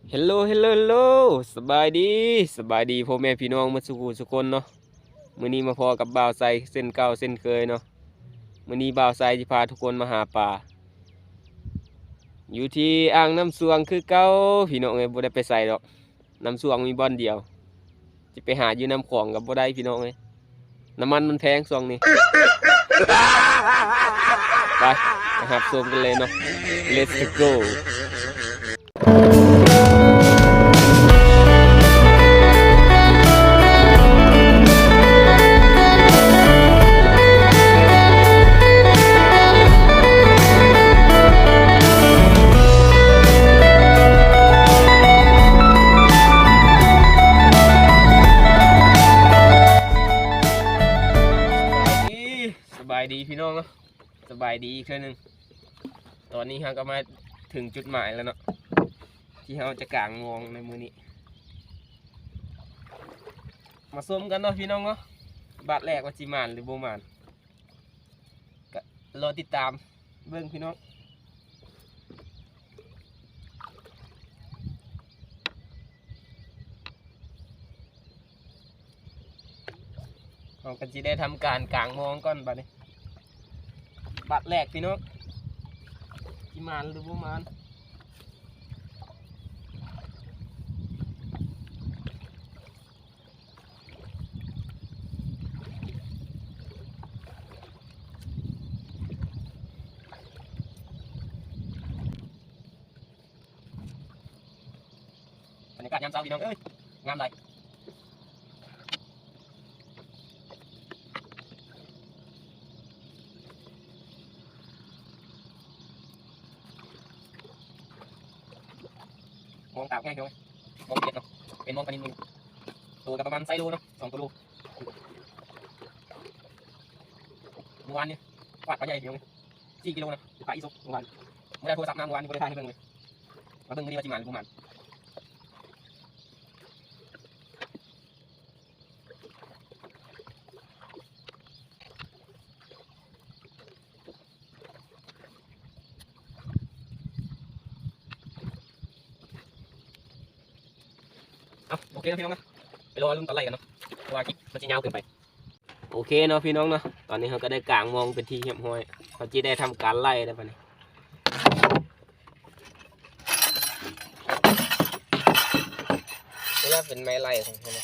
ເຮລໂລ ເຮລໂລ ເຮລໂລ ສະບາຍດີ ສະບາຍດີພໍ່ແມ່ພີ່ນ້ອງໝົດສູ່ຜູ້ສູ່ຄົນເນາະ. ມື້ນີ້ມາພໍ້ກັບບ່າວໄຊເຊັ່ນເກົ່າເຊັ່ນເຄີຍເນາະ. ມື້ນີ້ບ່າວໄຊຊິພາທຸກຄົນມາຫາປາ ຢູ່ທີ່ອ່າງນ້ຳຊວງຄືເກົ່າ ພີ່ນ້ອງເອີຍ. ບໍ່ໄດ້ໄປໃສດອກ ນ້ຳຊວງມີບ່ອນດຽວ ຊິໄປຫາຢູ່ນ້ຳຂອງກໍບໍ່ໄດ້ພີ່ນ້ອງເອີຍ ນ້ຳມັນມັນແພງຊ່ວງນີ້. ໄປ ໄປຮັບຊົມກັນເລີຍເນາະ Let's go. ສະບາຍດີ ສະບາຍດີພີ່ນ້ອງເນາະ ສະບາຍດີອີກເທື່ອໜຶ່ງ. ຕອນນີ້ເຮົາກໍມາເຖິງຈຸດໝາຍແລ້ວເນາະ ທີ່ເຮົາຈະກາງມອງໃນມື້ນີ້. ມາຊົມກັນເນາະພີ່ນ້ອງເນາະ ບາດແລກວ່າຊິໝານຫຼືບໍ່ໝານ ກໍລໍຕິດຕາມເບິ່ງພີ່ນ້ອງ. ເຮົາກໍຊິໄດ້ທຳການກາງມອງກ່ອນບາດນີ້ ບາດແລກພີ່ນ້ອງ ຊິໝານຫຼືບໍ່ໝານ. ບັນຍາກາດຍາມເຊົ້າພີ່ນ້ອງເອີຍ ງາມຫຼາຍ. ມອງຕາກໃຫຍ່ພີ່ນ້ອງ ມອງເປັດເນາະ ເປັນມອງປານິນ ໂຕກໍປະມານໄຊໂລເນາະ ສອງໂຕໂລ. ມື້ວານນີ້ກວາດປາໃຫຍ່ພີ່ນ້ອງ ສີ່ກິໂລນະ ປາອີສົກ ມື້ວານ ບໍ່ໄດ້ໂທລະສັບມາ ມື້ວານນີ້ບໍ່ໄດ້ຖ່າຍໃຫ້ເບິ່ງເລີຍ. ມາເບິ່ງມື້ນີ້ວ່າຊິໝານຫຼືບໍ່ໝານ. ເອົາ ໂອເຄເນາະພີ່ນ້ອງນະ ໄປລໍລຸ້ນຕອນໄລ່ກັນເນາະ ເພາະວ່າຄລິບມັນຊິຍາວເກີນໄປ. ໂອເຄເນາະພີ່ນ້ອງເນາະ ຕອນນີ້ເຮົາກໍໄດ້ກາງມອງເປັນທີ່ຮຽບຮ້ອຍ ເຮົາຊິໄດ້ທຳການໄລ່ແລ້ວບັດນີ້. ນີ້ລະເປັນໄມ້ໄລ່ຂອງເຮົາເນາະ.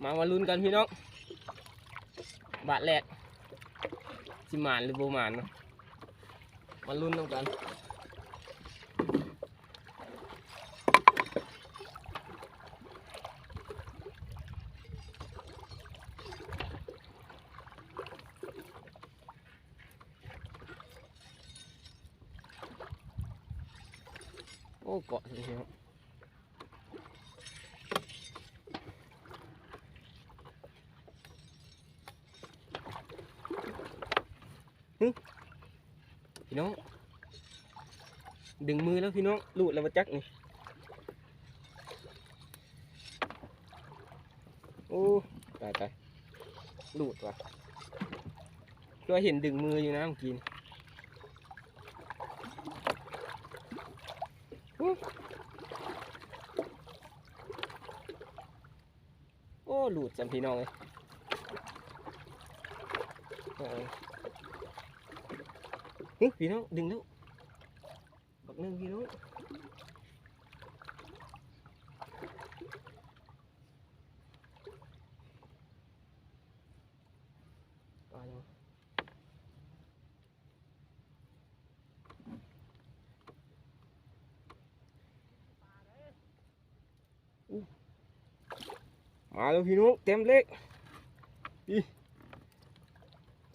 ມາ ມາລຸ້ນກັນພີ່ນ້ອງ ບາດແລກ ຊິໝານຫຼືບໍ່ໝານເນາະ ມາລຸ້ນນຳກັນ. ໂອ້ ເກາະ ຫຶ ພີ່ນ້ອງ ດຶງມືແລ້ວພີ່ນ້ອງ ຫຼຸດແລ້ວບໍ່ຈັກນີ້. ໂອ້ ຕາຍໆ ຫຼຸດວ່າ ຄືວ່າເຫັນດຶງມືຢູ່ນະເມື່ອກີ້ນີ້. ໂອ້ ຫຼຸດຊ້ຳພີ່ນ້ອງເອີຍ. ເອີ ຫຶ ພີ່ນ້ອງ ດຶງແລ້ວ ບັກໜຶ່ງພີ່ນ້ອງ. ປາຍັງ ມາແລ້ວພີ່ນ້ອງ ເຕັມເລກ ອີ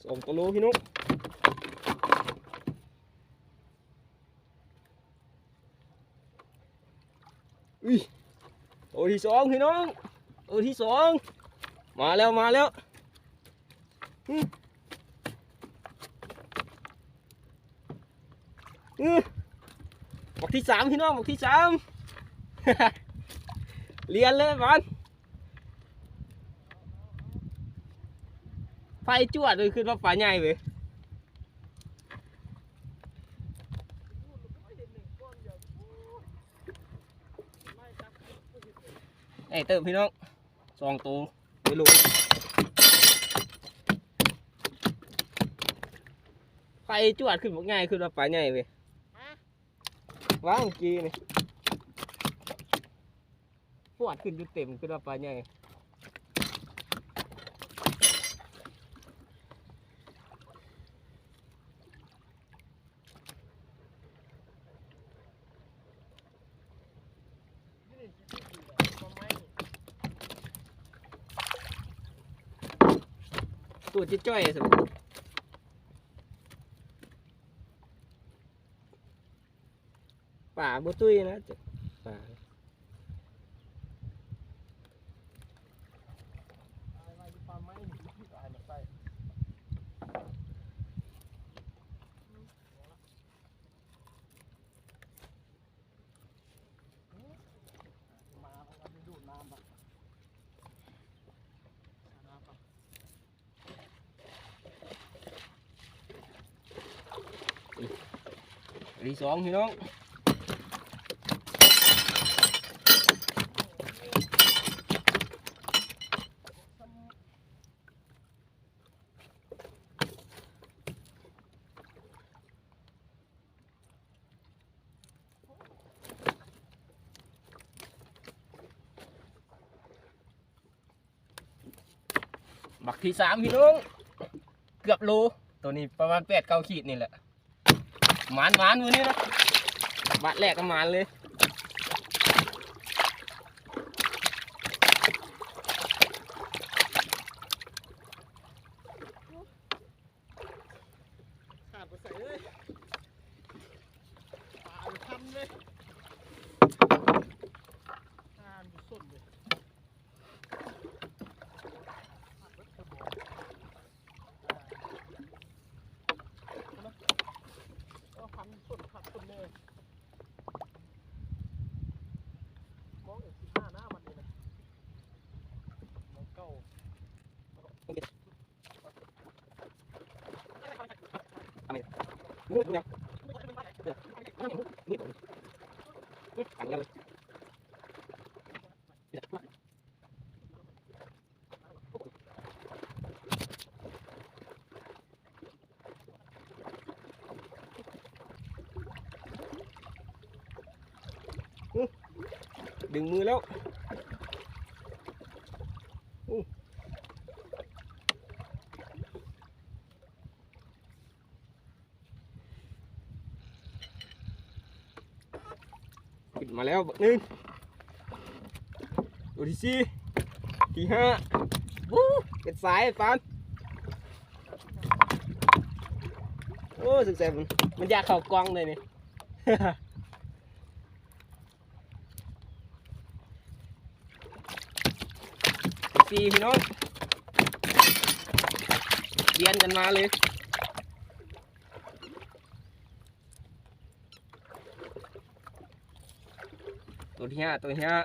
ສອງໂຕໂລພີ່ນ້ອງ. ອຸ້ຍ ໂຕທີສອງພີ່ນ້ອງ ໂຕທີສອງ ມາແລ້ວ ມາແລ້ວ. ອື ອື ບັກທີສາມພີ່ນ້ອງ ບັກທີສາມ ລຽນເລີຍບາດ ໄຟຈວດເລີຍ ຄິດວ່າປາໃຫຍ່ເວີຍ. ໃຫຍ່ເຕີບພີ່ນ້ອງ ສອງໂຕ ໄປໂລ ໄຟຈວດຂຶ້ນບັກໃຫຍ່ ຄືວ່າປາໃຫຍ່ເວີຍ ວ່າເມື່ອກີ້ນີ້ ຟວດຂຶ້ນຢູ່ເຕັມ ຄືວ່າປາໃຫຍ່. ໂຕຈິດຈ້ອຍ ປາບໍ່ຕຸ້ຍນະ ປາ. ອັນທີສອງພີ່ນ້ອງ ບັກທີສາມພີ່ນ້ອງ ເກືອບໂລ ໂຕນີ້ປະມານແປດເກົ້າຂີດນີ້ແຫຼະ ໝານໆ ມື້ນີ້ນະ ບາດແລກກໍໝານເລີຍ. ຂາດບໍ່ໃສ່ເລີຍ ປາຢູ່ທຳເລີຍ ອ່ານຢູ່ສົ້ນເລີຍ ຂາດເບິດຄືບໍ່ ເອົາ ພັນສົ້ນຄັກສົ້ນແນ່ ມອງເອັມສິບຫ້ານະ ວັນນີ້ນະ ມອງເກົ້າ. ດຶງມືແລ້ວ ຂຶ້ນມາແລ້ວບັກໜຶ່ງ ໂຕທີສີ່ ທີຫ້າ ໂອ້ ເປັນສາຍປານ ໂອ້ ສົງໄສມັນ ມັນຢາກເຂົ້າກ່ອງເລີຍນີ້ ສີ່ພີ່ນ້ອງ ລຽນກັນມາເລີຍ ໂຕທີຫ້າ ໂຕທີຫ້າ.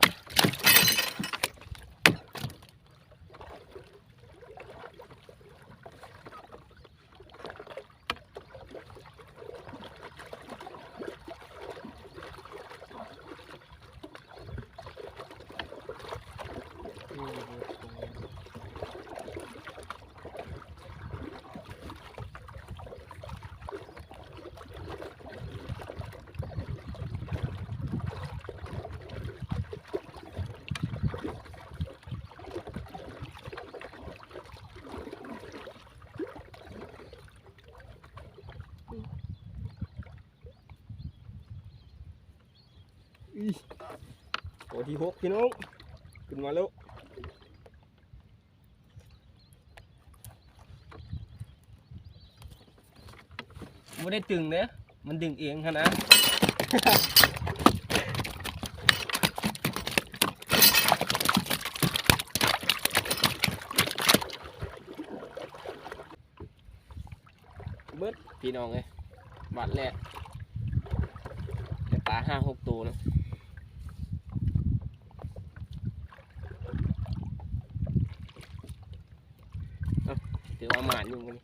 ຕົວທີຫົກພີ່ນ້ອງ ຂຶ້ນມາແລ້ວ. ບໍ່ໄດ້ຕຶງເດ້ ມັນດຶງເອງຫັ້ນນະ. ເບິດພີ່ນ້ອງເອີຍ ບາດແລກ ໄດ້ປາຫ້າຫົກໂຕເນາະ. ເອົ້າ ຖືວ່າໝານຢູ່ມື້ນີ້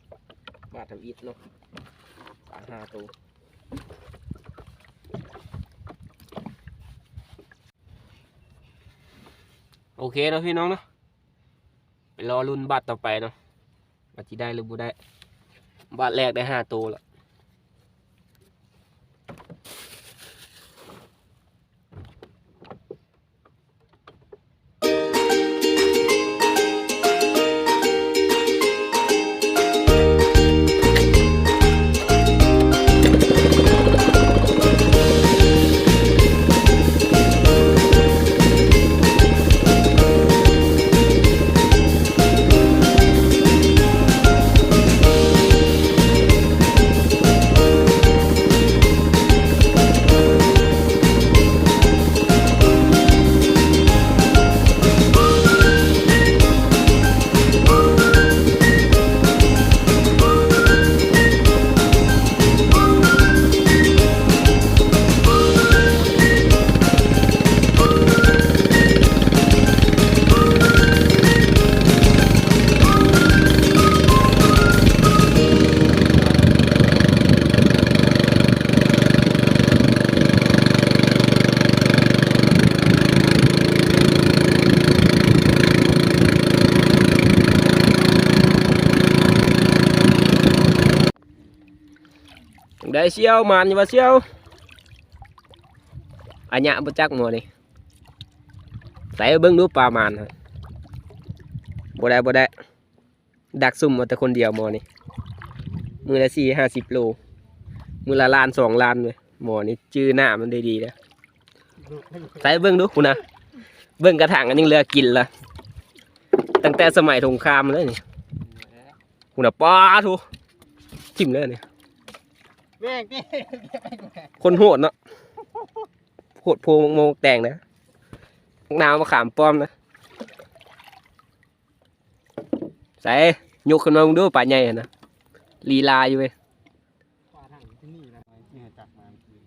ບາດທຳອິດເນາະ ປາຫ້າໂຕ. ໂອເຄເນາະພີ່ນ້ອງເນາະ ໄປລໍລຸ້ນບາດຕໍ່ໄປເນາະ ວ່າຊິໄດ້ຫຼືບໍ່ໄດ້. ບາດແລກໄດ້ຫ້າໂຕແລ້ວ. ຈັ່ງໃດສ່ຽວ ໝານຢູ່ບໍ່ສ່ຽວ? ອາຍະບໍ່ຈັກໝໍນີ້ ໃສ່ເບິ່ງດູປາໝານ. ບໍ່ໄດ້ ບໍ່ໄດ້ ດັກຊຸ່ມເອົາແຕ່ຄົນດຽວໝໍນີ້ ມື້ລະສີ່ຫ້າສິບໂລ ມື້ລະລ້ານສອງລ້ານເວີຍ. ໝໍນີ້ຈື່ໜ້າມັນໄດ້ດີເດີ້. ໃສ່ເບິ່ງດູພຸ້ນນະ ເບິ່ງກະຖາງກໍຍັງເຫຼືອກິນລະ ຕັ້ງແຕ່ສະໄໝສົງຄາມເລີຍນີ້. ພຸ້ນນະ ປາໂທ້ ຖິ້ມເລີຍນີ້ ແມ່ງຕິ ຄົນໂຫດເນາະ ໂຫດໂພ ໝາກໂມ ໝາກແຕງນະ ໝາກນາວ ມະຂາມປ້ອມນະ. ໃສ່ ຍົກຂຶ້ນມາເບິ່ງດູ ປາໃຫຍ່ຫັ້ນນະ ລີລາຢູ່ເວີຍ. ປາຖັງທີ່ນີ້ນະ ທີ່ໃຫ້ຈັບມາເມື່ອກີ້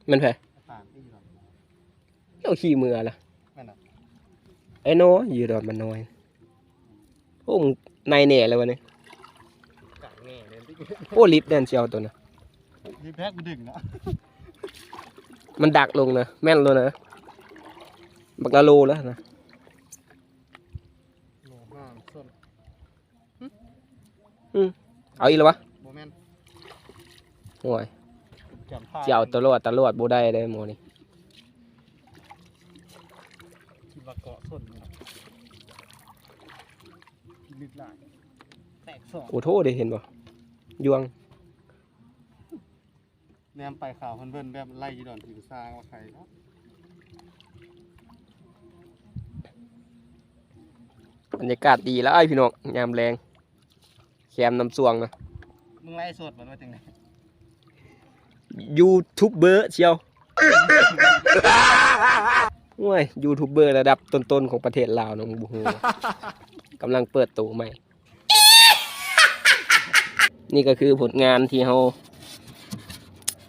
ແມ່ນໃຜ? ປາທີ່ ເຈົ້າຂີ່ເມືອລະ ແມ່ນຫວາ? ໄອ້ໂນ ຢູ່ດອນມານ້ອຍ. ໂອ້ ໃນແນ່ແລ້ວວະນີ້ ກາງແນ່ເລີຍ. ໂອ້ ລິດແນ່ນຊິເອົາໂຕນັ້ນ ມີແພັກບໍ່ດຶງນະ ມັນດັກລົງນະ ແມ່ນໂລນະ ບັກລະໂລແລ້ວນະ. ໂລຫ້າຊົນ ອືມ ເອົາອີກແລ້ວວະ? ບໍ່ແມ່ນ ໂອ້ຍ ຈຳພາດ ຊິເອົາຕະຫຼອດຕະຫຼອດບໍ່ໄດ້ເດ້ໝໍນີ້ ຄິດວ່າເກາະຊົນຢູ່ນະ ລຶກຫຼາຍ ແຕກສອງ. ໂອ້ໂທ້ເດ້ ເຫັນບໍ່ ຍວງ. ແນມໄປຂາວເພິ່ນໆ ແບບໄລ່ຢູ່ດອນຜີສາງວ່າໄຄເນາະ. ບັນຍາກາດດີຫຼາຍພີ່ນ້ອງ ຍາມແລງ ແຄມນ້ຳຊ່ວງນະ. ມຶງໄລຟ໌ສົດບໍ່ ວ່າຈັ່ງໃດ? ຢູທູບເບີສ່ຽວ ໂອ້ຍ ຢູທູບເບີລະດັບຕົ້ນໆຂອງປະເທດລາວເນາະ ມຶງບໍ່ຮູ້ ກຳລັງເປີດໂຕໃໝ່. ນີ້ກໍຄືຜົນງານທີ່ເຮົາ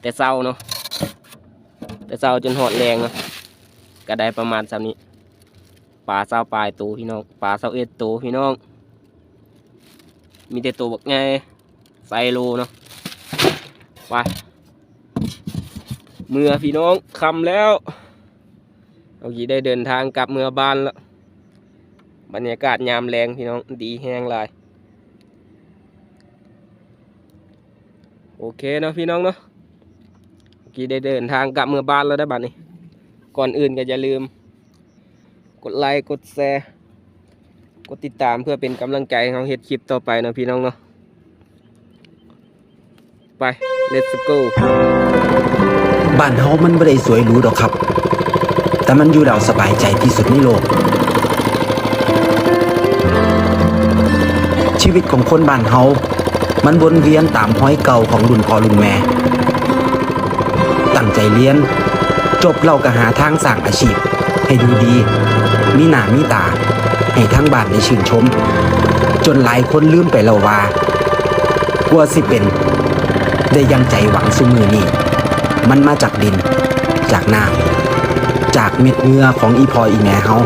ແຕ່ເຊົ້າເນາະ ແຕ່ເຊົ້າຈົນຮອດແລງເນາະ ກໍໄດ້ປະມານສ່ຳນີ້. ປາຊາວປາຍໂຕພີ່ນ້ອງ ປາຊາວເອັດໂຕພີ່ນ້ອງ ມີແຕ່ໂຕບັກໃຫຍ່ ໄຊໂລເນາະ. ໄປ ເມືອພີ່ນ້ອງ ຄ່ຳແລ້ວ. ເຮົາຊິໄດ້ເດີນທາງກັບເມືອບ້ານລະ. ບັນຍາກາດຍາມແລງພີ່ນ້ອງ ດີແຮງຫຼາຍ. ໂອເຄເນາະພີ່ນ້ອງເນາະ ເຮົາຊິໄດ້ເດີນທາງກັບເມືອບ້ານລະເດີ້ບາດນີ້. ກ່ອນອື່ນກໍຢ່າລືມກົດໄລ ກົດແຊ ກົດຕິດຕາມ ເພື່ອເປັນກຳລັງໃຈໃຫ້ເຮົາເຮັດຄລິບຕໍ່ໄປເນາະພີ່ນ້ອງເນາະ. ໄປ ເລັດສະໂກ. ບ້ານເຮົາມັນບໍ່ໄດ້ສວຍຫຼູດອກຄັບ ແຕ່ມັນຢູ່ແລ້ວສະບາຍໃຈທີ່ສຸດໃນໂລກ. ຊີວິດຂອງຄົນບ້ານເຮົາ ມັນວົນວຽນຕາມຮອຍເກົ່າຂອງລຸ້ນພໍ່ລຸ້ນແມ່. ຕັ້ງໃຈຮຽນ, ຈົບແລ້ວກໍຫາທາງສ້າງອາຊີບໃຫ້ຢູ່ດີ, ມີໜ້າມີຕາໃຫ້ທາງບ້ານໄດ້ຊື່ນຊົມ, ຈົນຫຼາຍຄົນລືມໄປແລ້ວວ່າ ກວ່າຊິເປັນໄດ້ຢ່າງໃຈຫວັງຊຸມື້ນີ້ ມັນມາຈາກດິນ, ຈາກນ້ຳ, ຈາກເມັດເຫື່ອຂອງອີ່ພໍ່ອີ່ແມ່ເຮົາ.